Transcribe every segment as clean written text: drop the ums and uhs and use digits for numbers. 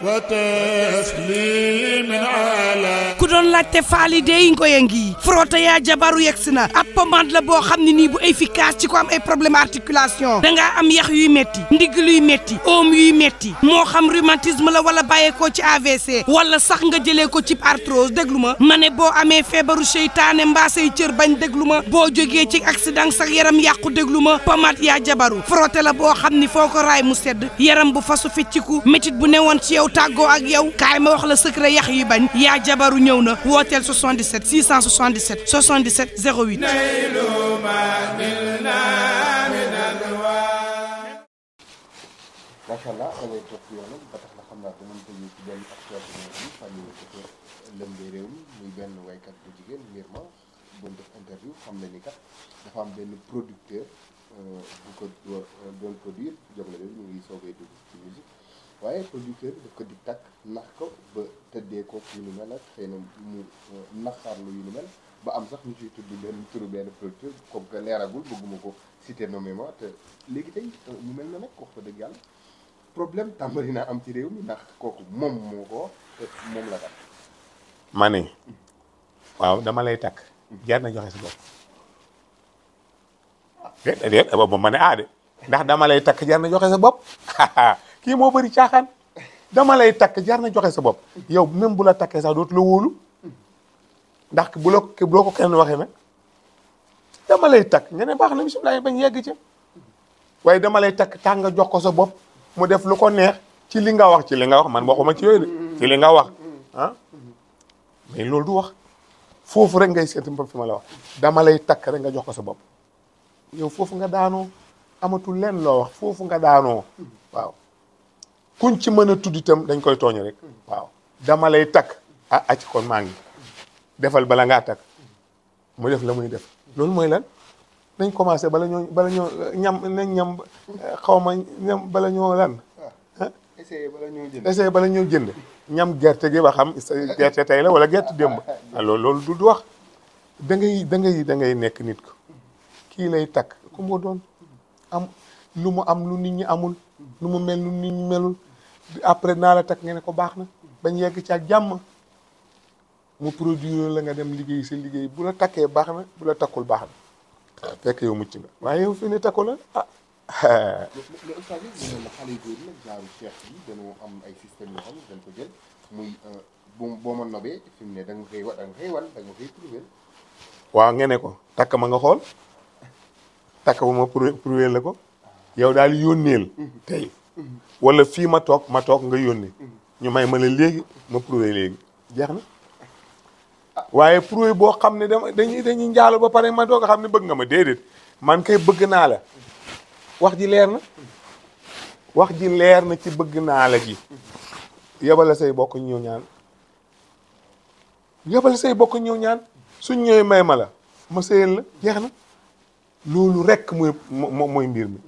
وتسليم على ku doon laajte faali dey ngoye ngi frotté yaa jabaru yegsi na ab pommade la boo xam ne nii bu efficace ci ko am ay problème articulation dangaa am yax yuy metti ndigg luy metti oom yuy metti moo xam rhumatisme la wala bàyyeekoo ci AVC wala sax nga jëlee ko ci arthrose déglu ma ne boo amee feebaru seytaane mbaa say cër bañ déglu ma boo jógee ci accident sax yaram yàqu déglu ma pommade yaa jabaru frotté la boo xam ni foo ko raay mu sedd yaram bu fasu fecciku métit bu newoon ci yow tàggoo ak yow kaay ma wax la secret yax yi bañ yaa jabaru ñëw na wooteel 77 677 77 08. macha allah da ngay topp yoonam ba tax na xam naa danañ tëjee ci benn actualité bi fan yii dafa lëmbee réew mi muy benn waykat bu jigéen Myrma doon def interview xam na ni kat dafa am benn producteur bu ko doon produire Jamono bi ñu ngi soogay dugg ci musique waaye producteur bi daf ko di takk nax ko ba tëddee ko yu ni mel ak xëy na mu naxaarlu yu ni mel ba am sax ñu ciy tudd benn turu benn producteur comme que leeragul bëgguma ko citer nommément te léegi tey mu mel na nag wax ko dëgg yàlla problème tàmbali naa am ci réew mi ndax kooku moom moo ko te moom la takk. ma ne waaw dama lay takk jar na joxe sa bopp déet boobu ma ne de ndax dama lay takk jar na joxe sa bopp kii moo bëri caaxaan dama lay takk jar na joxe sa bopp yow même bu la takkee sax dootu la wóolu ndax bu la ko kenn waxee nag dama lay takk nga ne baax na bisimilah bañ yegg ci waaye dama lay takk tax nga jox ko sa bopp mu def lu ko neex ci li nga wax man waxuma ci yooyu de ci li nga wax ah mais loolu du wax foofu rek ngay seeti fi ma la wax dama lay takk rek nga jox ko sa bopp yow foofu nga daanoo amatul leen loo wax foofu nga daanoo waaw kuñ ci mën a tudd itam dañ koy tooñ rek waaw dama lay takk acc kon maa ngi defal bala ngaa takk mu def la muy def loolu mooy lan nañ commencé bala ñoo ñam xaw ma ñam bala ñoo lan essayé bala ñoo jënd ñam gerte gi ba xam gerte tey la wala gerte démb loolu du wax da ngay nekk nit ko kii lay takk ku mu doon am lu mu am lu nit ñi amul lu mu mel lu nit ñi melul après naa la takk nga ne ko baax na bañ yegg ci ak jàmm mu produire la nga dem liggéey sa liggéey bu la takkee baax na bu la takkul baax na fekk yow mucc nga waaye yow fi ne takku la mais ustaas yi ñu ne xale yu góor yi nag genre cheikh yi dañoo am ay système yoo xam ne dañ ko jël muy boo ma nobee fi mu ne da nga koy wan da nga koy prouver waaw ngeen ne ko takk ma nga xool takk ba ma prouver la ko yow daal yónneel tey wala fii ma toog nga yónnee ñu may ma la léegi ma prouver léegi jeex na waaye prouver boo xam ne dañuy njaalo ba pare ma doog a xam ne bëgg nga ma déedéet man kay bëgg naa la wax ji leer na ci bëgg naa la gi yebal say bokk ñëw ñaan suñ ñëwee may ma la ma sëyal la jeex na loolu rek mooy mbir mi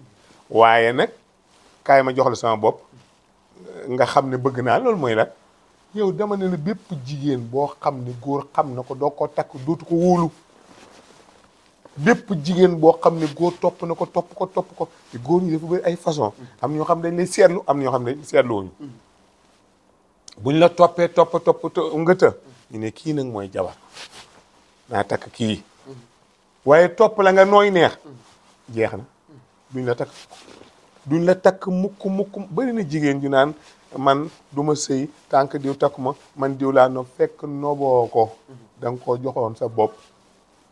waaye nag kaay ma jox la sama bopp nga xam ne bëgg naa loolu mooy la yow dama ne la bépp jigéen boo xam ne góor xam na ko doo ko takk dootu ko wóolu bépp jigéen boo xam ne góor topp na ko topp ko te góor ñi dafa bëri ay façon am na ñoo xam ne dañ lay seetlu am na ñoo xam ne seetluwuñu buñ la toppee topp nga të ñu ne kii nag mooy jabar naa takk kii waaye topp la nga nooy neex jeex na duñ la takk mukk bëri na jigéen ju naan man du ma sëy tànk diw takku ma man diw laa nopp fekk noboo ko da nga ko joxoon sa bopp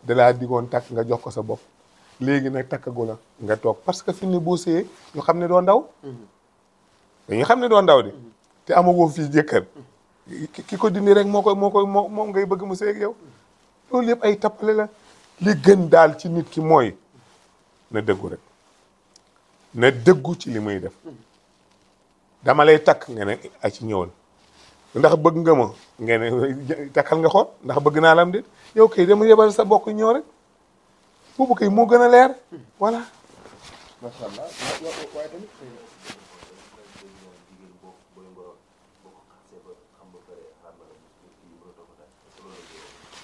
da laa digoon takk nga jox ko sa bopp léegi nag takkagu la nga toog parce que fi ne boo sëyee ñu xam ne doo ndaw dañu xam ne doo ndaw de te amagoo fii jëkkër ki ko dindi rek moom ngay bëgg mu sëy ak yow loolu yëpp ay tappale la li gën daal ci nit ki mooy na dëggu rek na dëggu ci li muy def dama lay takk nga ne a ci ñëwal ndax bëgg nga ma nga ne takkal nga xool ndax bëgg naa la am déet yow kay dama yebal sa bokk ñëw rek boobu kay moo gën a leer voilà. macha allah waaye tamit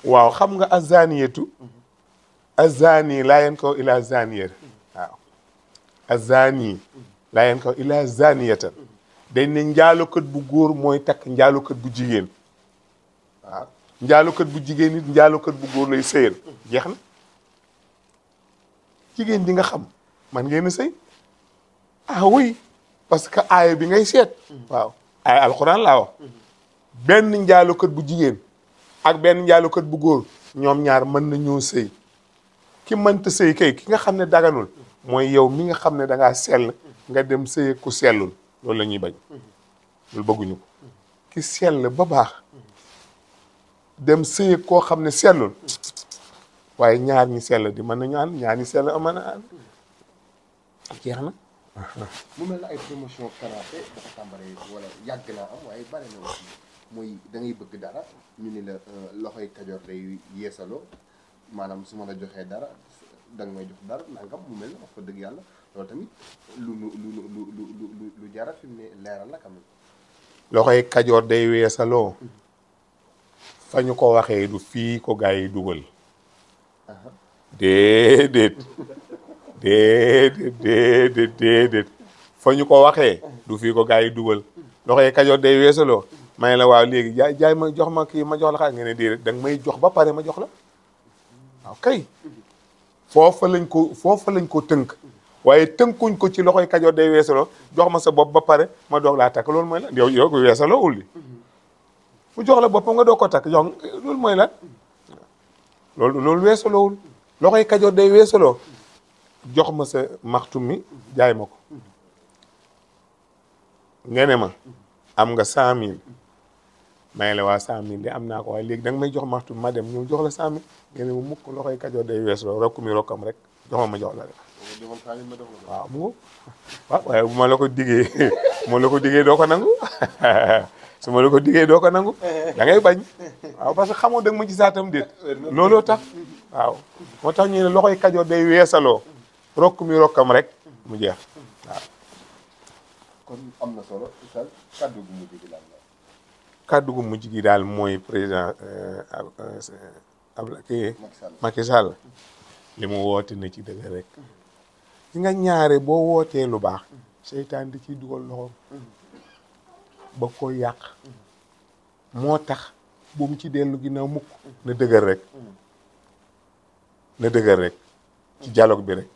waaw xam nga azaniyatu azani laa yankahu ila zaniyat waaw azani laa yankahu ila zaniyatan dañ ne njaalokat bu góor mooy takk njaalokat bu jigéen waaw njaalokat bu jigéen it njaalokat bu góor lay sëyal jeex na jigéen di nga xam man ngeen a sëy ah oui parce que aaya bi ngay seet waaw aaya alxuraan laa wax benn njaalokat bu jigéen ak benn njaalokat bu góor ñoom ñaar mën nañoo sëy ki mënta sëy kay ki nga xam ne daganul mooy yow mi nga xam ne da ngaa sell nga dem sëy ku sellul loolu la ñuy bañ loolu bëgguñu ko ki sell ba baax dem sëy koo xam ne sellul waaye ñaar ñi sell di mën nañu ànd ñaar ñi sell mën a ànd jeex na. mu mel na ay promotion karaté dafa tàmbalee wala yàgg naa am waaye bari na aussi mooy da ngay bëgg dara ñu ni la loxoy Kajoor day yeesaloo maanaam su ma la joxee dara da nga may jox dara nangam mu mel na wax fa dëgg yàlla loolu tamit lu jara fi mu ne leeral la quand même. loxoy Kajoor day weesaloo fa ñu ko waxee du fii ko gaa yi dugal déedéet fa ñu ko waxee du fii ko gaa yi dugal loxoy Kajoor day weesaloo may la waaw léegi jaay ma jox ma kii ma jox la xaalis nga ne déedéet da nga may jox ba pare ma jox la waaw kay foofa lañ ko tënk waaye tënkuñ ko ci loxoy Kajoor day weesaloo jox ma sa bopp ba pare ma doog laa takk loolu mooy la yow ko weesaloo ulli mu jox la boppam nga doog ko takk jox loolu mooy la loolu weesaloowul loxoy Kajoor day weesaloo jox ma sa maxtum mi jaay ma ko nga ne ma am nga 100 000 may la waa 100 000 de am naa ko waaye léegi da nga may jox maxtum ma dem ñëw jox la 100 000 nga ne ma mukk loxoy Kajoor day weesaloo rokku mi rokkam rek jox ma jox la rek waaw mu waaw waaye bu ma la ko diggee doo ko nangu su ma la ko diggee doo ko nangu da ngay bañ waaw parce que xamoo da nga ma ci saatam déet looloo tax waaw moo tax ñu ne loxoy Kajoor day weesaloo rokk mi rokkam rek mu jeex waaw. kon am na solo Oustaz kàddu gu mujj gi daal la. kàddu gu mujj gi daal mooy président Macky Sall li mu woote na ci dëgg rek li nga ñaare boo wootee lu baax seytaan di ciy dugal loxoom ba ko yàq moo tax bu mu ci dellu ginnaaw mukk na dëgër rek ci dialogue bi rek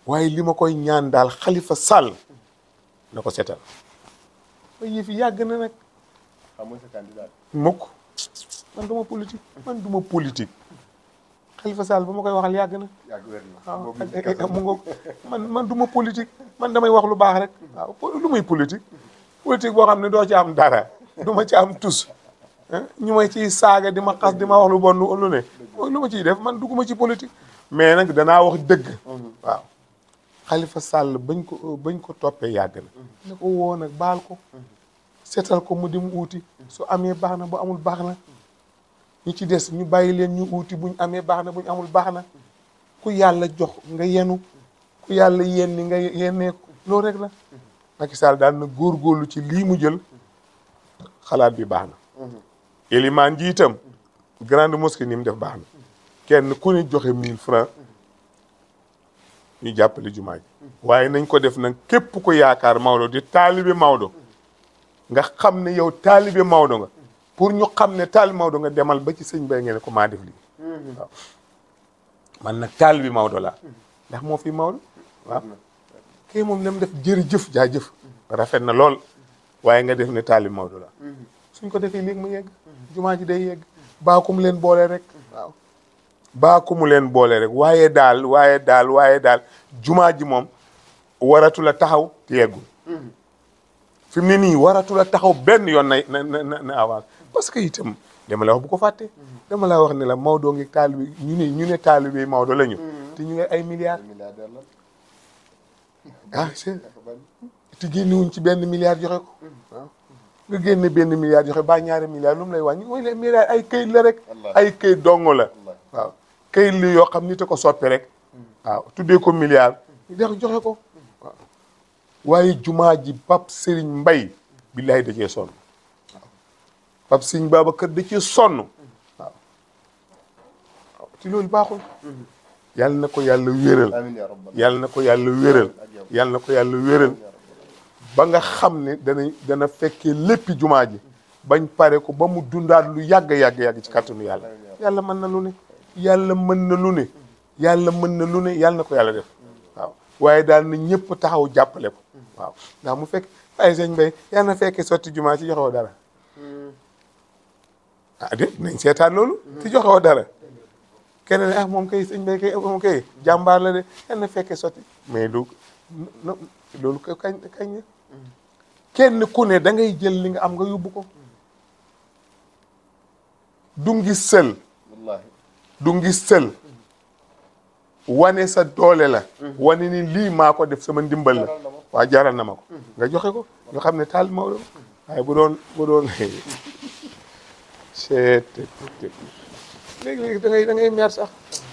waaye li ma koy ñaan daal Khalifa Sall na ko setal ba yëf yi yàgg na nag xam nga sa candidat mukk man duma politique Khalifa Sall ba ma koy waxal yàgg na waaw mu ngoog man duma politique man damay wax lu baax rek waaw lu muy politique boo xam ne doo ci am dara du ma ci am tus ñu may ciy saaga di ma xas di ma wax lu bon lu ne lu ma ciy def man dugguma ci politique mais nag danaa wax dëgg waaw Khalifa Sall bañ ko toppee yàgg na ko woo nag baal ko seetal ko mu dem uuti su amee baax na bu amul baax na ñi ci des ñu bàyyi leen ñu uuti buñ amee baax na buñ amul baax na ku yàlla jox nga yenu ku yàlla yenni nga yennee ko loolu rek la Macky Sall daal na góorgóorlu ci lii mu jël xalaat bi baax na élimaan ji itam grande mosquée ni mu def baax na kenn ku ne joxe 1000 francs ñu jàppale jumaa ji waaye nañ ko def nag képp ku yaakaar Maodo di taalibe Maodo nga xam ne yow taalibe Maodo nga pour ñu xam ne taalibe Maodo nga demal ba ci sëñ bay ngeen ne ko maa def lii waaw man nag taalibe Maodo laa ndax moo fi Maodo waaw kii moom nam def jërëjëf jaajëf rafet na lool waaye nga def ne taalibe Maodo laa suñ ko defee léegi mu yegg jumaa ji day yegg baakum leen boole rek waaw baakumu leen boole rek waaye daal jumaa ji moom waratu la taxaw te yeggul fi mu ne nii waratu la taxaw benn yoon na avance parce que itam dama la wax bu ko fàtte dama la wax ne la Maodo ngi taalibe ñu ne taalibe Maodo la ñu te ñu ngi ay milliards c'est te génnewuñ ci benn milliard joxe ko waaw nga génne benn milliard joxe ba ñaari milliards lu mu lay wàññi mooy les milliards ay këyit la rek ay këyit dongo la waaw këyit li yoo xam ni te ko soppi rek waaw tuddee ko milliard joxe ko waaw waaye jumaa ji Pape Serigne Mbaye billahi da cee sonn waaw Pape Serigne Babacar da cee sonn waaw ci loolu baaxul yàlla na ko yàlla wéral yàlla na ko yàlla wéral yàlla na ko yàlla wéral ba nga xam ne dana fekkee léppi jumaa ji bañ pare ko ba mu dundaat lu yàgg ci kàttanu yàlla. yàlla mën na lu ne yàlla mën na lu ne yàlla mën na lu ne yàlla na ko yàlla def waaw waaye daal na ñëpp taxaw jàppale ko waaw ndax mu fekk ay sëñ Mbaye yàlla na fekkee sotti jumaa ci joxewoo dara ah déet nañ seetaan loolu ci joxewoo dara keneen ah moom kay sëñ Mbaye kay moom kay jàmbaar la de yàlla na fekkee sotti mais du loolu kañ la kenn ku ne da ngay jël li nga am nga yóbbu ko du ngis sël du ngis sël wane sa doole la wane ni lii maa ko def sama ndimbal la waa jaral na ma ko nga joxe ko nga xam ne taal Maodo waaye bu doon seet léegi da ngay mer sax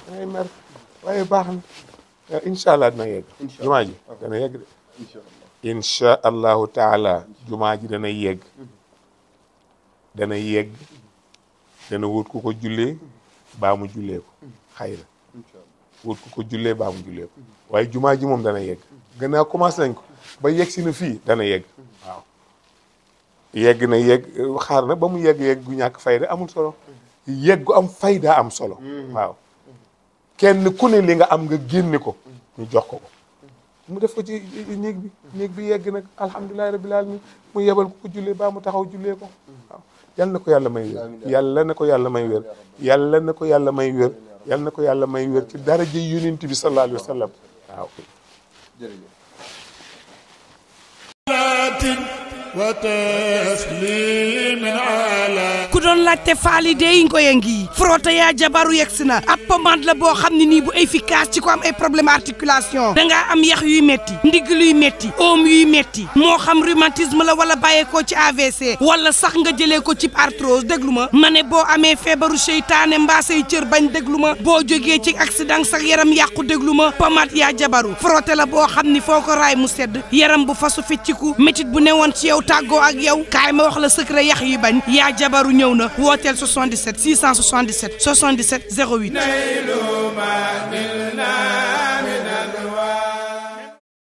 da ngay mer waaye baax na incha allah dina yegg jumaa ji dana yegg de incha allahu taala jumaa ji dana yegg dana wut ku ko jullee baa mu jullee ko xëy na wut ku ko jullee baa mu jullee ko waaye jumaa ji moom dana yegg gannaaw commencé nañ ko ba yegg si na fii dana yegg waaw yegg na yegg xaar na ba mu yegg gu ñàkk fayda amul solo yegg gu am fayda am solo waaw kenn ku ne li nga am nga génne ko ñu jox ko mu def ko ci néeg bi yegg nag alhamdulilahi rabbil alamin mu yebal ko jullee baa mu taxaw jullee ko waaw yal na ko yàlla may wér yàlla na ko yàlla may wér yàlla na ko yàlla may wér yàlla na ko yàlla may wér ci daraja yonent bi sallallahu alayhi wa sallam waaw jërëjëf ku doon laajte faali dey ngoye ngi frotté yaa jabaru yegsi na ab pommade la boo xam ne nii bu efficace ci ko am ay problème articulation dangaa am yax yuy metti ndigg luy metti oom yuy metti moo xam rhumatisme la wala bàyyeekoo ci AVC wala sax nga jëlee ko ci arthrose déglu ma ne boo amee feebaru seytaane mbaa say cër bañ déglu ma boo jógee ci accident sax yaram yàqu déglu ma pommade yaa jabaru frotté la boo xam ni foo ko raay mu sedd yaram bu fasu fecciku métit bu newoon ci yow tàggoo ak yow kaay ma wax la secret yax yi bañ yaa jabaru ñëw na wooteel 77 677 77 08